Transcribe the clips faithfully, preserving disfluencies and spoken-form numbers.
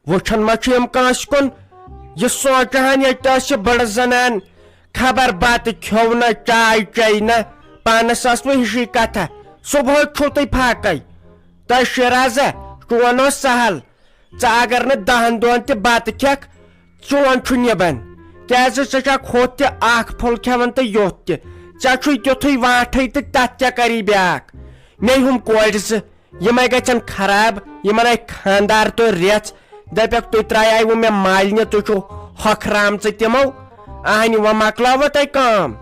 وٕچھان ما چھُ یِم کٲنٛسہِ کُن؟ یہِ سونٛچہٕ ہن ییٚتہِ ٲس یہِ بٔڑ زنان، خبر بتہٕ کھیوٚو نہ، چاے چیٚیہِ نہ، پانس ٲس وۄنۍ ہِشی کتھا۔ صبحٲے چھُو تُہۍ فاقے۔ تۄہہِ شیرازہ، چون اوس سہل۔ ژٕ اگر نہٕ دہن دۄہن تہِ بتہٕ کھٮ۪کھ، چون چھُ نِبن۔ کیازِ ژٕ چھکھ ہُتھ تہِ اکھ پھوٚل کھٮ۪وان تہٕ یوٚت تہِ۔ ژےٚ چھُے تیُتھُے وانٹھٕے تہٕ تتھ کیٛاہ کری بیٛاکھ؟ مے ہُم کورِ زٕ، یِمے گژھن خراب، یِمن آیہِ خاندار تہٕ رٮ۪ژھ۔ دپکھ تُہۍ ترٛایاوٕ مےٚ مالنہِ، تُہۍ چھِو ہۄکھرامژٕ تِمو۔ اہنہِ، وۄنۍ مۄکلاوٕ تۄہہِ کٲم۔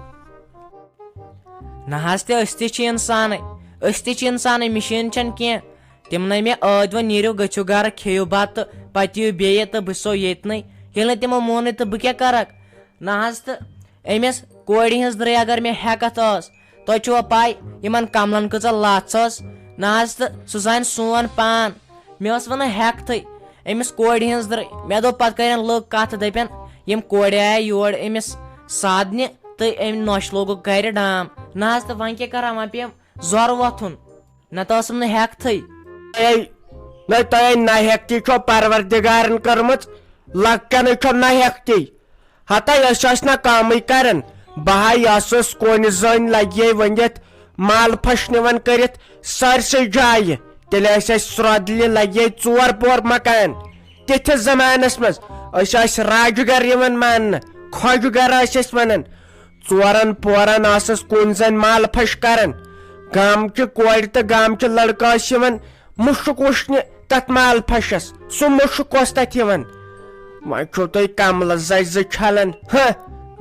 نہ حظ تہِ، أسۍ تہِ چھِ انسانٕے، أسۍ تہِ چھِ انسانٕے، مِشیٖن چھَنہٕ کینٛہہ۔ تِمنٕے مےٚ ٲدۍ وۄنۍ نیٖرِو، گٔژھِو گرٕ، کھیٚیِو بتہٕ، پتہٕ یِیِو بیٚیہِ تہٕ بہٕ چھسو ییٚتنٕے۔ ییٚلہِ نہٕ تِمو مونُے تہٕ بہٕ کیٛاہ کرکھ؟ نہ حظ تہٕ، أمِس کورِ ہٕنٛز درٕے اگر مےٚ ہٮ۪کتھ ٲس، تۄہہِ چھُوا پاے یِمن کملن کۭژاہ لژھ ٲس؟ نہ حظ تہٕ، سُہ زانہِ سون پان۔ مےٚ ٲس وۄنۍ ہٮ۪کتھٕے، أمِس کورِ ہٕنٛز درٕے۔ مےٚ دوٚپ پتہٕ کرن لُکھ کتھ، دپن یِم کورِ آیہِ یور أمِس سادنہِ تہٕ أمۍ نۄشہِ لوگُکھ گرِ ڈام۔ نہ حظ تہٕ، وۄنۍ کیٛاہ کرٕ ہا، وۄنۍ پیٚیَم زورٕ وۄتھُن۔ نتہٕ ٲسٕم نہٕ ہٮ۪کتھٕے۔ اے، نہ تۄہے نہ ہٮ۪کتی چھو پروردگارن کٔرمٕژ، لۄکٹٮ۪نٕے چھو نہ ہٮ۪کتی۔ ہتا أسۍ ٲسۍ نہ کٲمٕے کران۔ بہٕ ہا یہِ ٲسٕس کونہِ زٔنۍ لگہِ ہے ؤنِتھ مال پھش نِوان کٔرِتھ سٲرسٕے جایہِ۔ تیٚلہِ ٲسۍ اَسہِ سرٛۄدلہِ لگہِ ہے ژور پور مکان۔ تِتھِس زمانس منٛز أسۍ ٲسۍ راجہِ گرٕ یِوان ماننہٕ، خۄجہِ گرٕ ٲسۍ أسۍ ونان۔ ژورن پورن ٲسٕس کُنۍ زٔنۍ مال پھش کران۔ گامچہِ کورِ تہٕ گامچہِ لڑکہٕ ٲسۍ یِوان مُشُک وٕچھنہِ تتھ مال پھشس۔ سُہ مُشُک اوس تتھ یِوان۔ وۄنۍ چھِو تُہۍ کملہٕ زچہِ زٕ چھلان۔ ہہ،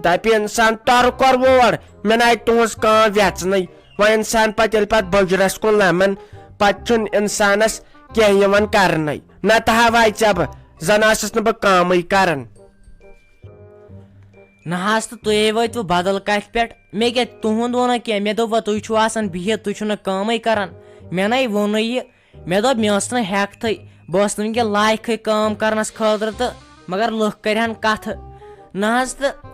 دپہِ انسان ترٕ کر وور، مےٚ ناے تُہنٛز کٲم ویژنٕے۔ وۄنۍ انسان پتہٕ ییٚلہِ پتہٕ بُجرس کُن لمان، پتہٕ چھُنہٕ انسانس کینٛہہ یِوان کرنَے۔ نتہٕ ہا وایہِ ژےٚ بہٕ، زن ٲسٕس نہٕ بہٕ کٲمٕے کران۔ نہ حظ تہٕ، تُہۍ وٲتوٕ بدل کتھِ پٮ۪ٹھ۔ مےٚ کیٛاہ تُہُنٛد ووٚنُکھ کینٛہہ؟ مےٚ دوٚپ وۄنۍ تُہۍ چھِو آسان بِہِتھ، تُہۍ چھِو نہٕ کٲمٕے کران۔ مےٚ نے ووٚنُے یہِ، مےٚ دوٚپ مےٚ ٲس نہٕ ہٮ۪کتھٕے، بہٕ ٲسٕس نہٕ وٕنکٮ۪ن لایقٕے کٲم کرنس خٲطرٕ تہٕ، مگر لُکھ کرِہن کتھٕ۔ نہ حظ تہٕ،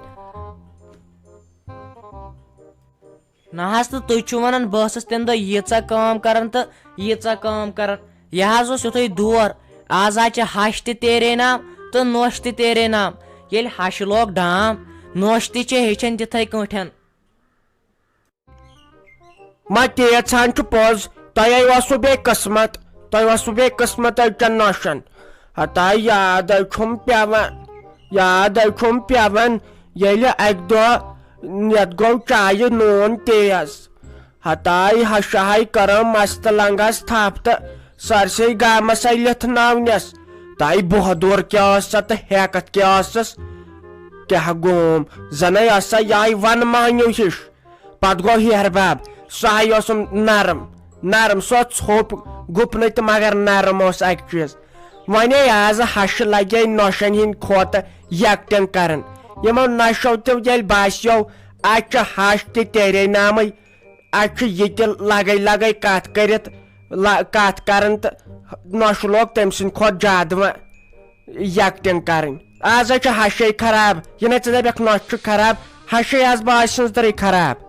نہ حظ تہٕ، تُہۍ چھِو ونان بہٕ ٲسٕس تمہِ دۄہ ییٖژاہ کٲم کران تہٕ ییٖژاہ کٲم کران۔ یہِ حظ اوس یُتھُے دور۔ آز حظ چھِ ہش تہِ تیرے نام تہٕ نوش تہِ تیرے نام۔ ییٚلہِ ہشہِ لوگ ڈام، نوش تہِ چھِ ہیٚچھان تِتھے کٲٹھۍ۔ ما تیژ ہن چھُ پوٚز، تۄہے اوسوٕ بیٚیہِ قٕسمت، تۄہہِ اوسوٕ بیٚیہِ قٕسمت أزچٮ۪ن نوشن۔ ہتا یاد چھُم پٮ۪وان، یاد چھُم پٮ۪وان، ییٚلہِ اکہِ دۄہ یتھ گوٚو چایہِ نوٗن تیز۔ ہتاے ہشہٕ ہاے کٔرٕم مستہٕ لنگس تھپھ تہٕ سٲرسٕے گامس آے لِتھ ناونس۔ تاے بۄہدُر کیٛاہ ٲس سۄ تہٕ ہیکتھ کیٛاہ ٲسٕس؟ کیٛاہ گوم؟ زنے ٲس سۄ یِہے ون مہنیو ہِش۔ پتہٕ گوٚو ہیہر بب، سُہ ہاے اوسُم نرم، نرم، سُہ اوس ژھوٚپ گُپنٕے تہٕ مگر نرم اوس اکہِ چیٖز۔ ونے آز ہشہٕ لگے نۄشن ہٕنٛدۍ کھۄتہٕ یکٹنگ کران۔ یِمو نشو تہِ ییٚلہِ باسیو، اتہِ چھُ ہش تہِ تیرے نامٕے، اتہِ چھُ یہِ تہِ لگے لگے کتھ کٔرِتھ، ل-، کتھ کران تہٕ نۄشہِ لوگ تٔمۍ سٕنٛدِ کھۄتہٕ زیادٕ وۄنۍ یکٹنگ کرٕنۍ۔ آز حظ چھِ ہشے خراب، یہِ نہ ژٕ دپکھ نۄشہِ چھُ خراب، ہشے آز باسہِ سٕنٛز ترٕے خراب۔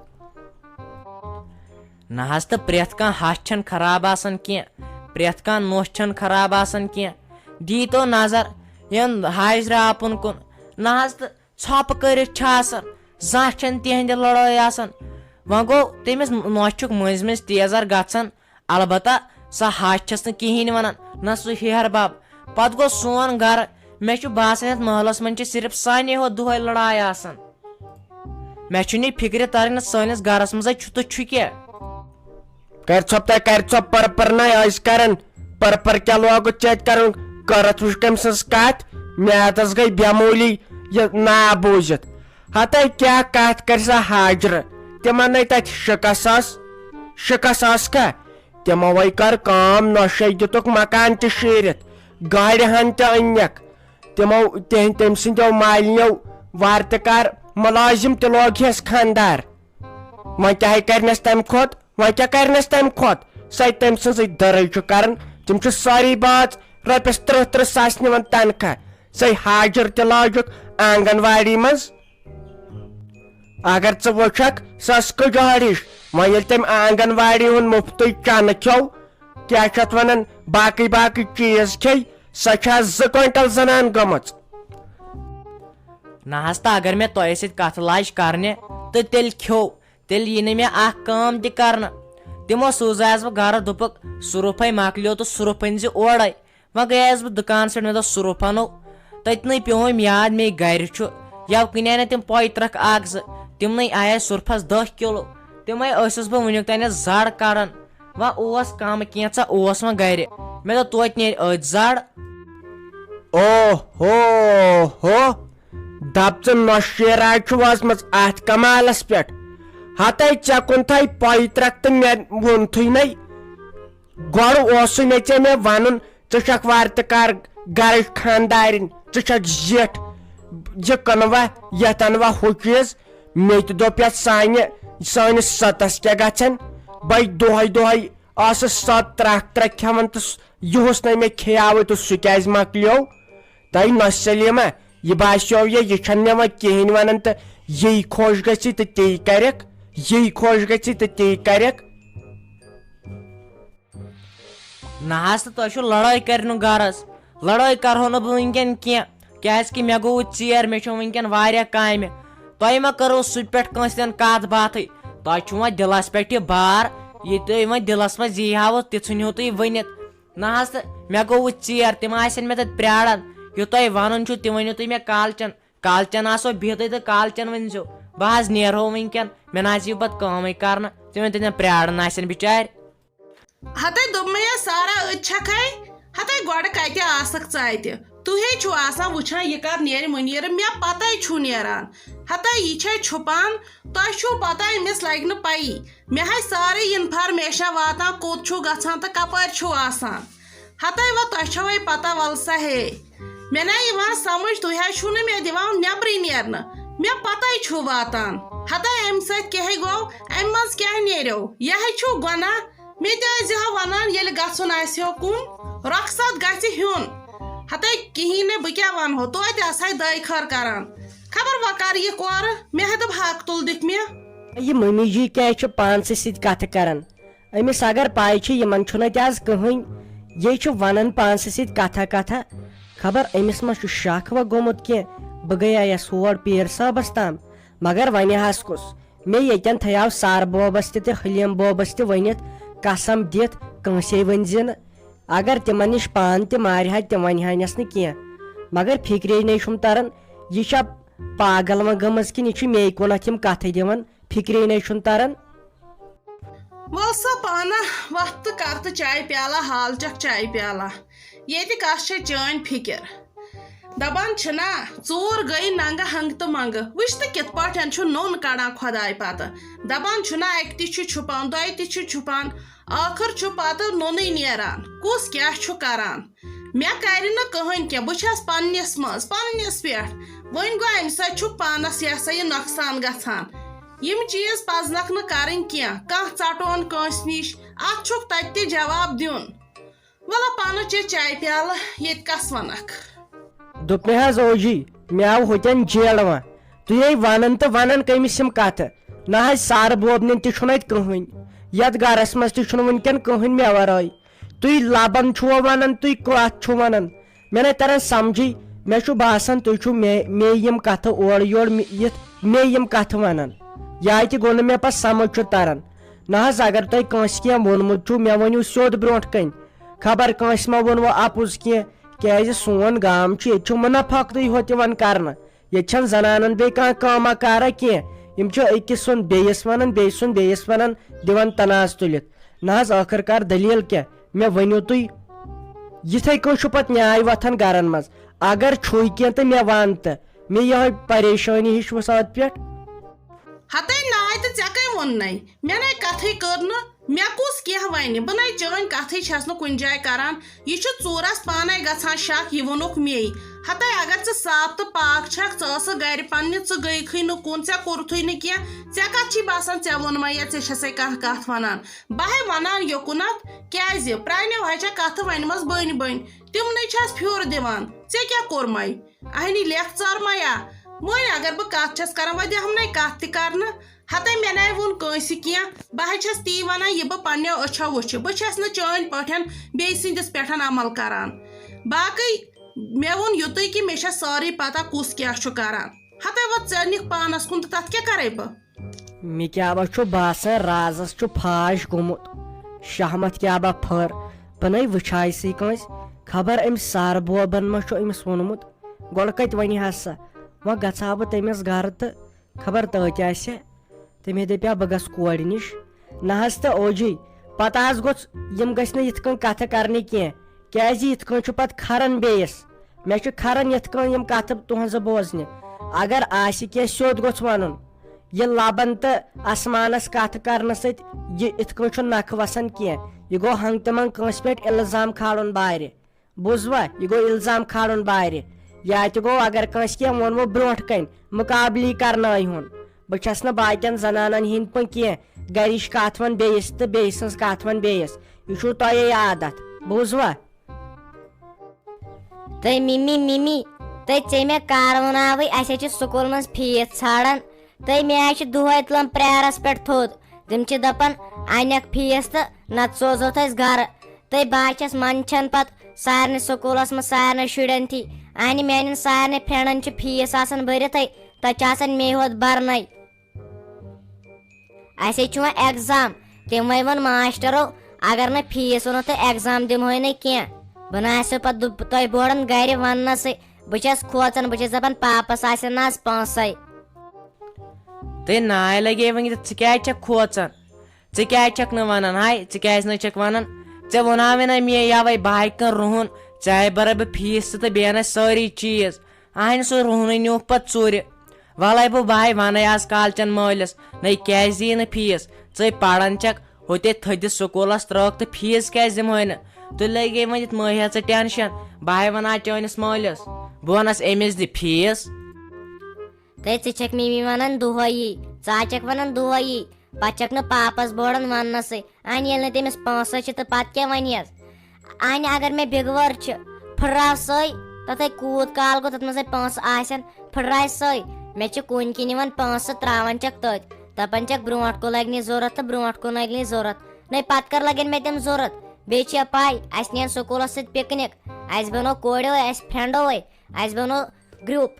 نہ حظ تہٕ، پرٛٮ۪تھ کانٛہہ ہش چھَنہٕ خراب آسان کینٛہہ، پرٛٮ۪تھ کانٛہہ نۄش چھَنہٕ خراب آسان کینٛہہ۔ دیٖتو نظر یِم ہاجرِ آپُن کُن، نہ حظ تہٕ، ژھۄپہٕ کٔرِتھ چھِ آسان، زانٛہہ چھَنہٕ تِہنٛدِ لڑٲے آسان۔ وۄنۍ گوٚو تٔمِس نۄشہِ چھُکھ مٔنٛزۍ مٔنٛزۍ تیزر گژھان، البتہ سۄ ہش چھَس نہٕ کِہیٖنۍ وَنان، نہ سُہ ہیہر بب۔ پتہٕ گوٚو سون گرٕ، مےٚ چھُ باسان یتھ محلس منٛز چھِ صرف سانے ہوت دۄہے لڑاے آسان۔ مےٚ چھُنہٕ یہِ فکرِ تران سٲنِس گرس منٛز چھُ تہٕ چھُ کیٛاہ۔ کر ژھۄپ تۄہہِ، کر ژھۄپ پٔر پٔر نَے ٲسۍ کران۔ پٔر پٔر کیٛاہ لوگُت ژےٚ اتہِ کرُن؟ کٔرتھ وٕچھ کٔمۍ سٕنٛز کتھ، میادس گٔے بٮ۪موٗلی یہِ ناو بوٗزِتھ۔ ہتے کیٛاہ کتھ کرِ سا ہاجرٕ؟ تِمن نے تتہِ شِکس ٲس، شِکس ٲس کھا؟ تِموے کٔر کٲم، نۄشے دِتُکھ مکان تہِ شیٖرِتھ، گاڑِ ہن تہِ أنِکھ۔ تِمو، تِہنٛدۍ، تٔمۍ سٕنٛدیو مالنیو وارٕ تہِ کار مُلٲزِم تہِ لوگ ہٮ۪س خانٛدار۔ وۄنۍ کیٛاہ کرنس تمہِ کھۄتہٕ، وۄنۍ کیٛاہ کرنس تمہِ کھۄتہٕ؟ سۄے تٔمۍ سٕنٛزٕے دٔرٕے چھُ کران۔ تِم چھِ سٲری باژ رۄپیس ترٕٛہ ترٕٛہ ساس نِوان تنخواہ۔ سۄے ہاجر تہِ لٲجُکھ آنگن واڑی منٛز۔ اگر ژٕ وٕچھکھ، سۄ ٲس کٔجہٲڑ ہِش۔ وۄنۍ ییٚلہِ تٔمۍ آنگن واڑی ہُنٛد مُفتٕے چنہٕ کھیوٚو، کیٛاہ چھِ اتھ ونان، باقٕے باقٕے چیٖز کھیٚیہِ، سۄ چھا زٕ کوینٹل زنان گٔمٕژ؟ نہ حظ، تہٕ اگر مےٚ تۄہہِ سۭتۍ کتھ لاج کرنہِ، تہٕ تیٚلہِ کھیوٚو، تیٚلہِ یی نہٕ مےٚ اکھ کٲم تہِ کرنہٕ۔ تِمو سوٗزایس بہٕ گرٕ، دوٚپُکھ، "سُرُف ہے مۄکلیو تہٕ سُرُف أنۍ زِ اورے۔" وۄنۍ گٔیس بہٕ دُکانس پٮ۪ٹھ، مےٚ دوٚپ، "سُرُف اَنو۔" تٔتنٕے پیوٚوُم یاد، مے گرِ چھُ، یَوٕ کٕنۍ نہ تِم پۄیہِ ترٛکھ اکھ زٕ، تِمنٕے آیے سُرفس دَہ کِلوٗ۔ تِمے ٲسٕس بہٕ وٕنیُک تانٮ۪تھ زڑ کڑان۔ وۄنۍ اوس کم کینٛژھا اوس وۄنۍ گرِ۔ مےٚ دوٚپ، "توتہِ نیرِ أتھۍ زڑ۔" او ہو ہو، دپ ژٕ نۄشہِ شیرا چھُ وٲژمٕژ اتھ کمالس پٮ۪ٹھ۔ ہتے ژےٚ کُن تھایہِ پۄیہِ ترٛکھ تہٕ مےٚ ووٚنتھٕے نے۔ گۄڈٕ اوسُے نہٕ ژےٚ مےٚ ونُن، ژٕ چھکھ وارٕ تہٕ کار گرٕچ خاندارِنۍ، ژٕ چھکھ زِٹھ۔ یہِ کٕنوا، یتھ انوا ہُہ چیٖز؟ مےٚ تہِ دوٚپ یتھ سانہِ، سٲنِس ستس کیٛاہ گژھن؟ بے دۄہے دۄہے ٲسٕس سۄ ترٛکھ ترٛکھ کھٮ۪وان تہٕ س-، یُہُس نے مےٚ کھیاوٕے تہٕ سُہ کیٛازِ مۄکلیو؟ تۄہہِ نۄشہِ سلیمہ، یہِ باسیو یہِ، یہِ چھنہٕ مےٚ وۄنۍ کِہینۍ ونان تہٕ یی خۄش گژھِ تہٕ تی کرٮ۪کھ، یی خۄش گژھِ تہٕ تی کرٮ۪کھ۔ نہ حظ، تہٕ تۄہہِ چھُو لڑٲے کَرنُک غرض۔ لڑٲے کَرہو نہٕ بہٕ وٕنکٮ۪ن کینٛہہ، کیٛازِکہِ مےٚ گوٚو ژیر، مےٚ چھُ وٕنکٮ۪ن واریاہ کامہِ۔ تۄہہِ ما کٔرٕو سُہ پٮ۪ٹھ کٲنٛسہِ تہِ کَتھ باتھٕے؟ تۄہہِ چھُو وۄنۍ دِلَس پٮ۪ٹھ یہِ بار، یہِ تُہۍ وۄنۍ دِلَس منٛز یی ہاوُ، تِژھٕے ہیوٗ تُہۍ ؤنِتھ۔ نہ حظ، تہٕ مےٚ گوٚو وۄنۍ ژیر، تِم آسن مےٚ تَتہِ پرٛاران۔ یہِ تۄہہِ وَنُن چھُو، تہِ ؤنِو تُہۍ مےٚ کالچَن۔ کالچَن آسو بِہتٕے تہٕ کالچَن ؤنۍزیو۔ بہٕ حظ نیرہو وٕنکٮ۪ن، مےٚ نہ حظ یِیہِ پَتہٕ کٲمٕے کَرنہٕ، تِم تَتٮ۪ن پرٛاران آسن بِچارِ۔ ہتے دوٚپمَے یا سارا، أتۍ چھکھے؟ ہتے گۄڈٕ کتہِ آسکھ ژٕ اتہِ؟ تُہے چھِو آسان وٕچھان یہِ کر نیرِ مُنیٖرٕ، مےٚ پتے چھُ نیران۔ ہتے یہِ چھے چھُپان، تۄہہِ چھُو پتہ أمِس لگہِ نہٕ پَیی۔ مےٚ ہاے سارے انفارمیشن واتان، کوٚت چھُو گژھان تہٕ کپٲرۍ چھُو آسان۔ ہتے وۄنۍ تۄہہِ چھوے پتہ، ول سا ہے۔ مےٚ نہ یِوان سمجھ، تُہۍ حظ چھِو نہٕ مےٚ دِوان نیبرٕے نیرنہٕ۔ مےٚ پتے چھُو واتان۔ ہتے امہِ سۭتۍ کیٛاہ گوٚو؟ امہِ منٛز کیٛاہ نیریو؟ یہِ ہے چھُو گۄناہ۔ مےٚ تہِ ٲسۍ زِ ہا ونان، ییٚلہِ گژھُن آسہِ ہو کُن، رۄخصت گژھِ ہیوٚن۔ ہتے کِہیٖنۍ نہٕ، بہٕ کیٛاہ ونہو، توتہِ آسہٕ ہاے دۄیہِ خٲر کران۔ خبر وۄنۍ کر یہِ کورٕ، مےٚ ہا دوٚپ حق تُل دِکھ مےٚ۔ یہِ مٔمی جی کیٛازِ چھِ پانسٕے سۭتۍ کتھٕ کران؟ أمِس اگر پاے چھِ، یِمن چھُنہٕ اَتہِ آز کٕہٕنۍ، یے چھِ ونان پانسٕے سۭتۍ کتھا کتھا۔ خبر أمِس ما چھُ شک وۄنۍ گوٚمُت کینٛہہ؟ بہٕ گٔیایس ہور پیٖر صٲبس تام، مگر ونہِ ہس کُس؟ مےٚ ییٚتٮ۪ن تھیاو سر بوبس تہِ تہٕ حلیم بوبس تہِ ؤنِتھ، قسم دِتھ کٲنٛسے ؤنۍ زِ نہٕ۔ اگر تِمن نِش پان تہِ مارِ ہا، تِم ونہِ ہانس نہٕ کینٛہہ۔ مگر فکرے نے چھُم تران، یہِ چھا پاگل وۄنۍ گٔمٕژ کِنہٕ یہِ چھُ مے کُنتھ یِم کتھٕ دِوان؟ فکرے نے چھُم تران۔ ول سا پانہ، وۄتھ تہٕ کر تہٕ چایہِ پیالہ، حال چکھ چایہِ پیالہ۔ ییٚتہِ کس چھےٚ چٲنۍ فکر؟ دپان چھِنا، ژوٗر گٔے ننگہٕ ہنگہٕ تہٕ منگہٕ۔ وٕچھ تہٕ کِتھ پٲٹھۍ چھُ نوٚن کڑان خۄداے پتہٕ۔ دپان چھُنا، اکہِ تہِ چھُ چھُپان، دۄیہِ تہِ چھُ چھُپان، ٲخٕر چھُ پتہٕ نوٚنُے نیران۔ کُس کیٛاہ چھُ کران؟ مےٚ کرِ نہٕ کٕہٕنۍ کینٛہہ، بہٕ چھَس پننِس منٛز، پننِس پٮ۪ٹھ۔ وۄنۍ گوٚو، امہِ سۭتۍ چھُ پانس، یہِ ہسا یہِ، نۄقصان گژھان۔ یِم چیٖز پزنکھ نہٕ کرٕنۍ کینٛہہ۔ کانٛہہ ژٹون کٲنٛسہِ نِش، اتھ چھُکھ تتہِ تہِ جواب دیُن۔ ولہ پانہٕ چے چایہِ پیالہٕ، ییٚتہِ کس ونکھ۔ دوٚپ مےٚ حظ، اوجی، مےٚ آو ہوٚتٮ۪ن جیڑ وۄنۍ۔ تُہۍ ہے ونان تہٕ ونان کٔمِس یِم کتھٕ؟ نہ حظ، سر بوبنٮ۪ن تہِ چھُنہٕ اتہِ کٕہٕنۍ۔ یتھ گرس منٛز تہِ چھُنہٕ وٕنکٮ۪ن کٕہٕنۍ مےٚ ورٲے۔ تُہۍ لبن چھُوا ونان، تُہۍ کتھ چھُو ونان؟ مےٚ نَے تران سمجھٕے۔ مےٚ چھُ باسان، تُہۍ چھِو مے، مے یِم کتھٕ اورٕ یورٕ مِ-، یِتھ مے یِم کتھٕ ونان۔ یہِ تہِ گوٚو نہٕ مےٚ پتہٕ سمجھ چھُ تران۔ نہ حظ، اگر تۄہہِ کٲنٛسہِ کینٛہہ ووٚنمُت چھُو، مےٚ ؤنِو سیوٚد برونٛٹھ کنہِ۔ خبر کٲنٛسہِ ما ووٚنوٕ اپُز کینٛہہ، کیازِ سون گام چھُ، ییٚتہِ چھُ منافقتٕے ہوت یِوان کرنہٕ۔ ییٚتہِ چھَنہٕ زنانن بیٚیہِ کانٛہہ کٲمہ کارا کینٛہہ۔ یِم چھِ أکِس سُنٛد بیٚیِس وَنان، بیٚیہِ سُنٛد بیٚیِس وَنان، دِوان تنازٕ تُلِتھ۔ نہ حظ، ٲخٕر کار دٔلیٖل کیٛاہ؟ مےٚ ؤنِو تُہۍ۔ یِتھَے کٔنۍ چھُ پَتہٕ نیاے وۄتھان گَرَن منٛز۔ اگر چھُے کینٛہہ تہٕ مےٚ وَن تہٕ۔ مےٚ یِہوٚے پریشٲنی ہِش وٕساط پٮ۪ٹھ۔ ہَتَے ناے تہٕ ژےٚ کٔمۍ ووٚننَے؟ مےٚ نَے کَتھٕے کٔر نہٕ۔ مےٚ کُس کینٛہہ وَنہِ؟ بہٕ نَے چٲنۍ کَتھٕے چھَس نہٕ کُنہِ جایہِ کَران۔ یہِ چھُ ژوٗرس پانے گژھان شک، یہِ ووٚنُکھ مے۔ ہتے اگر ژٕ صاف تہٕ پاک چھکھ، ژٕ ٲسٕکھ گرِ پننہِ، ژٕ گٔیکھٕے نہٕ کُن، ژےٚ کوٚرتھٕے نہٕ کینٛہہ، ژےٚ کتھ چھی باسان ژےٚ ووٚنمے یا ژےٚ چھسے کانٛہہ کتھ ونان؟ بہے ونان یوکُنتھ، کیازِ؟ پرانیو ہا چھےٚ کتھٕ ونمژ بٔنۍ بٔنۍ، تِمنٕے چھس پھیُر دِوان، ژےٚ کیٛاہ کوٚرمے؟ اہنی لیکھ ژارمیا۔ وۄنۍ اگر بہٕ کتھ چھس کران، وۄنۍ دِہمنے کتھ تہِ کرنہٕ۔ ہتے مےٚ نَے ووٚن کٲنٛسہِ کینٛہہ، بہٕ ہا چھَس تی وَنان یہِ بہٕ پنٛنیو أچھو وٕچھِ۔ بہٕ چھَس نہٕ چٲنۍ پٲٹھۍ بیٚیہِ سٕنٛدِس پٮ۪ٹھ عمل کَران۔ باقٕے مےٚ ووٚن یُتُے کہِ مےٚ چھےٚ سٲرٕے پتہ کُس کیٛاہ چھُ کران۔ ہتے وۄنۍ ژےٚ نِکھ پانس کُن تہٕ تتھ کیٛاہ کرے بہٕ؟ مےٚ کیٛاہ وۄنۍ چھُ باسان، رازس چھُ پھاش گوٚمُت۔ شہمت کیٛاہ با پھٔر، بہٕ نے وٕچھایسٕے کٲنٛسہِ۔ خبر أمۍ سر بوبن ما چھُ أمِس ووٚنمُت۔ گۄڈٕ کتہِ ونہِ ہا سۄ؟ وۄنۍ گژھٕ ہا بہٕ تٔمِس گرٕ تہٕ خبر تٔتۍ آسہِ۔ تٔمۍ دپیا بہٕ گژھٕ کورِ نِش۔ نہ حظ تہٕ اوجی، پتہٕ حظ گوٚژھ، یِم گژھِ نہٕ یِتھ کٔنۍ کتھٕ کرنہِ کینٛہہ۔ کیازِ یِتھ کٔنۍ چھُ پتہٕ کھران بیٚیِس؟ مےٚ چھُ کھران یِتھ کٔنۍ یِم کتھٕ تُہنٛزٕ بوزنہِ۔ اگر آسہِ کینٛہہ، سیوٚد گوٚژھ ونُن۔ یہِ لبن تہٕ آسمانس کتھٕ کرنہٕ سۭتۍ، یہِ یِتھ کٔنۍ چھُ نکھٕ وسان کینٛہہ۔ یہِ گوٚو ہنٛگ تہٕ منٛگ کٲنٛسہِ پٮ۪ٹھ الزام کھالُن بارِ۔ بوٗزوا؟ یہِ گوٚو الزام کھالُن بارِ۔ یا تہِ گوٚو اگر کٲنٛسہِ کینٛہہ ووٚنمو برونٛٹھ کنہِ، مُقابلی کرنٲیہُن۔ بہٕ چھس نہٕ باقین زنانن ہِنٛدۍ پٲٹھۍ کینٛہہ، گرِچ کتھ ون بیٚیِس تہٕ بیٚیہِ سٕنٛز کتھ ون بیٚیِس۔ یہِ چھُو تۄہے عادت۔ بوٗزوا؟ تہٕ مِمی، مِمی، تہٕ ژےٚ مےٚ کر ووٚناوٕے، اسہِ حظ چھِ سکوٗل منٛز فیٖس ژھانڈان۔ تہٕ مےٚ حظ چھِ دۄہے تُلان پریرس پٮ۪ٹھ تھوٚد۔ تِم چھِ دپان، انکھ فیٖس تہٕ نتہٕ سوزہوتھ أسۍ گرٕ۔ تہٕ بہٕ حظ چھس منٛدچھان پتہٕ سارنٕے سکوٗلس منٛز سارنٕے شُرٮ۪ن تھی۔ انہِ میانٮ۪ن سارنٕے فرینڈن چھِ فیٖس آسان بٔرِتھٕے، تتہِ چھِ آسان مے ہوت برنے۔ اسے چھُ وۄنۍ ایگزام، تِمے ووٚن ماسٹرو، اگر نہٕ فیٖس اوٚنُتھ تہٕ ایگزام دِمہوے نہٕ کینٛہہ۔ بہٕ نہ آسو پتہٕ دُ-، تۄہہِ بوران گرِ وننسٕے۔ بہٕ چھس کھوژان، بہٕ چھس دپان پاپس آسن نہ آز پونٛسے۔ تہٕ ناے لگے وۄنۍ تہٕ ژٕ کیٛازِ چھکھ کھوژان؟ ژٕ کیٛازِ چھکھ نہٕ ونان؟ ہاے، ژٕ کیٛازِ نہٕ چھکھ ونان؟ ژےٚ ووٚناوے نہ مے یوے بہٕ ہاے کٕنہٕ رُہُن، ژےٚ ہاے برے بہٕ فیٖس تہٕ تہٕ بیٚیہِ انَے سٲری چیٖز۔ اہنہِ سُہ رُہنُے نیوٗکھ پتہٕ ژوٗرِ۔ وَلَے بہٕ بہٕ ہاے وَنَے آز کالچَن مٲلِس، نَے کیٛازِ دِیہِ نہٕ فیٖس؟ ژٕے پَران چھَکھ، ہُتہِ تھٔدِس سکوٗلَس ترٛٲوکھ تہٕ فیٖس کیٛازِ دِمہوے نہٕ؟ تُلہِ لَگے وۄنۍ یَتھ مٲہِر ژٕ ٹٮ۪نشَن، بہٕ ہاے وَنہٕ آز چٲنِس مٲلِس، بہٕ وَنَس أمِس دِ فیٖس۔ تہٕ ژٕ چھَکھ مِمی وَنان دۄہَے یی، ژٕ ہا چھَکھ وَنان دۄہَے یی، پَتہٕ چھَکھ نہٕ پاپَس بوران وَننَسٕے۔ اَنہِ ییٚلہِ نہٕ تٔمِس پونٛسہٕ چھِ تہٕ پَتہٕ کیٛاہ وَنہِ یَس؟ اَنہِ اگر مےٚ بِگوٲر چھِ، پھٕٹراو سۄے، تَتھَے کوٗت کال گوٚو تَتھ منٛزَے پونٛسہٕ آسن، پھٕٹراے سۄے۔ مےٚ چھِ کُنہِ کِنۍ یِوان پونٛسہٕ، ترٛاوان چھَکھ تٔتھۍ، دَپان چھَکھ برونٛٹھ کُن لَگہِ نہٕ ضوٚرَتھ تہٕ برونٛٹھ کُن لَگہِ نہٕ ضوٚرَتھ۔ نَے پَتہٕ کَر لَگن مےٚ تِم ضوٚرَتھ؟ بیٚیہِ چھےٚ پَے، اَسہِ نِیَن سکوٗلَس سۭتۍ پِکنِک، اَسہِ بَنوو کوریو، اَسہِ فرٛٮ۪نٛڈو، اَسہِ بَنوو گرُپ۔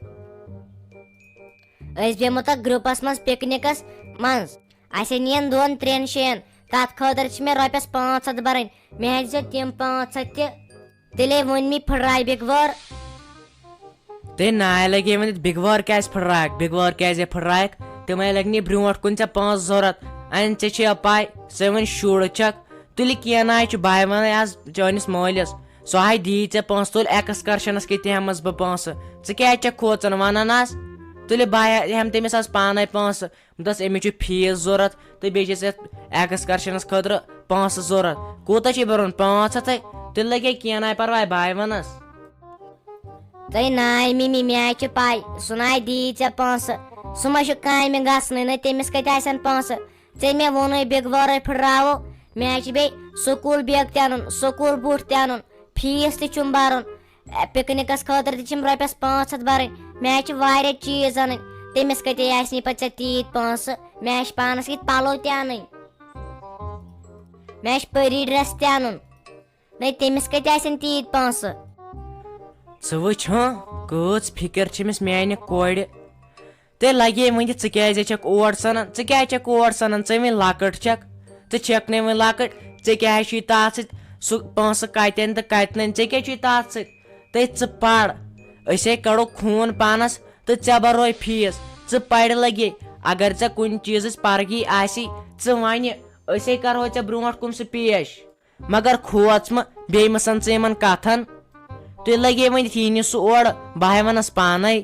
أسۍ بیٚہمو تَتھ گرُپَس منٛز پِکنِکَس منٛز۔ اسہِ نِین دۄن ترٛٮ۪ن جاین۔ تتھ خٲطرٕ چھِ مےٚ رۄپیس پانٛژھ ہتھ برٕنۍ۔ مےٚ ہیٚکہِ زِ تِم پانٛژھ ہتھ تہِ۔ تیٚلے ووٚن مےٚ پھٕٹراے بِگوار۔ تہٕ ناے لگے ؤنِتھ، بِگوار کیٛازِ پھٕٹرایکھ؟ بِگوار کیٛازِ پھٕٹرایکھ؟ تِمے لگہِ نہٕ برونٛٹھ کُن ژےٚ پونٛسہٕ ضروٗرت۔ اَنہِ ژےٚ چھے پاے، ژٕ وۄنۍ شُر چھکھ۔ تُلہِ کینٛہہ ناے چھُ باے ونٕے آز چٲنِس مٲلِس۔ سُہ ہاے دی ژےٚ پونٛسہٕ، تُل ایکسکرشنس کِتھ ہٮ۪مس بہٕ پونٛسہٕ؟ ژٕ کیٛازِ چھکھ کھوژان ونان آز؟ تُلہِ باے ہٮ۪م تٔمِس آز پانے پونٛسہٕ۔ دوٚپمَس، أمِس چھُ فیٖس ضوٚرَتھ تہٕ بیٚیہِ چھِ اَسہِ یَتھ ایکسکرشنَس خٲطرٕ پونٛسہٕ ضوٚرَتھ۔ کوٗتاہ چھُے بَرُن؟ پانٛژھ ہَتھَے؟ تیٚلہِ لَگے کینٛہہ ناے پَرواے، باے وَنَس۔ تۄہہِ ناے مِمی، مےٚ حظ چھِ پَے، سُہ ناے دی ژےٚ پونٛسہٕ۔ سُہ ما چھُ کامہِ گژھنٕے نہ، تٔمِس کَتہِ آسَن پونٛسہٕ؟ ژےٚ مےٚ ووٚنُے بیٚکہِ وارَے پھٕٹراوو، مےٚ حظ چھِ بیٚیہِ سکوٗل بیگ تہِ اَنُن، سکوٗل بوٗٹھ تہِ اَنُن، فیٖس تہِ چھُم بَرُن۔ اے، پِکنِکَس خٲطرٕ تہِ چھِم رۄپیَس پانٛژھ ہَتھ بَرٕنۍ۔ مےٚ حظ چھِ واریاہ چیٖز اَنٕنۍ۔ تٔمِس کَتہِ آسہِ نہٕ پَتہٕ ژےٚ تیٖتۍ پونٛسہٕ؟ مےٚ حظ چھِ پانَس کِتھ پَلو تہِ اَنٕنۍ۔ مےٚ حظ چھِ پٔری ڈرٛٮ۪س تہِ اَنُن۔ نَے، تٔمِس کَتہِ آسَن تیٖتۍ پونٛسہٕ؟ ژٕ وٕچھ ہاں، کۭژ فِکِر چھِ أمِس میٛانہِ کورِ۔ تیٚلہِ لگے وۄنۍ یہِ، ژٕ کیٛازِ چھکھ اور سنان؟ ژٕ کیٛازِ چھکھ اور سنان؟ ژٕ وۄنۍ لۄکٕٹ چھکھ، ژٕ چھکھ نہٕ وۄنۍ لۄکٕٹ۔ ژےٚ کیٛاہ چھُے تتھ سۭتۍ؟ سُہ پونٛسہٕ کتٮ۪ن تہٕ کتہِ نہٕ؟ ژےٚ کیٛاہ چھُے تتھ سۭتۍ؟ تہٕ ژٕ پَر، أسے کڑو خوٗن پانس تہٕ ژےٚ برو فیٖس۔ ژٕ پرِ لگے، اگر ژےٚ کُنہِ چیٖزٕچ پرگی آسی، ژٕ ونہِ، أسے کرہو ژےٚ برونٛٹھ کُن سُہ پیش۔ مگر کھوژ مہٕ، بیٚیہِ مہٕ سَن ژٕ یِمَن کَتھَن۔ تُہۍ لٔگِو وۄنۍ یِتھ، یی نہٕ سُہ اورٕ، بہٕ ہاے وَنَس پانَے۔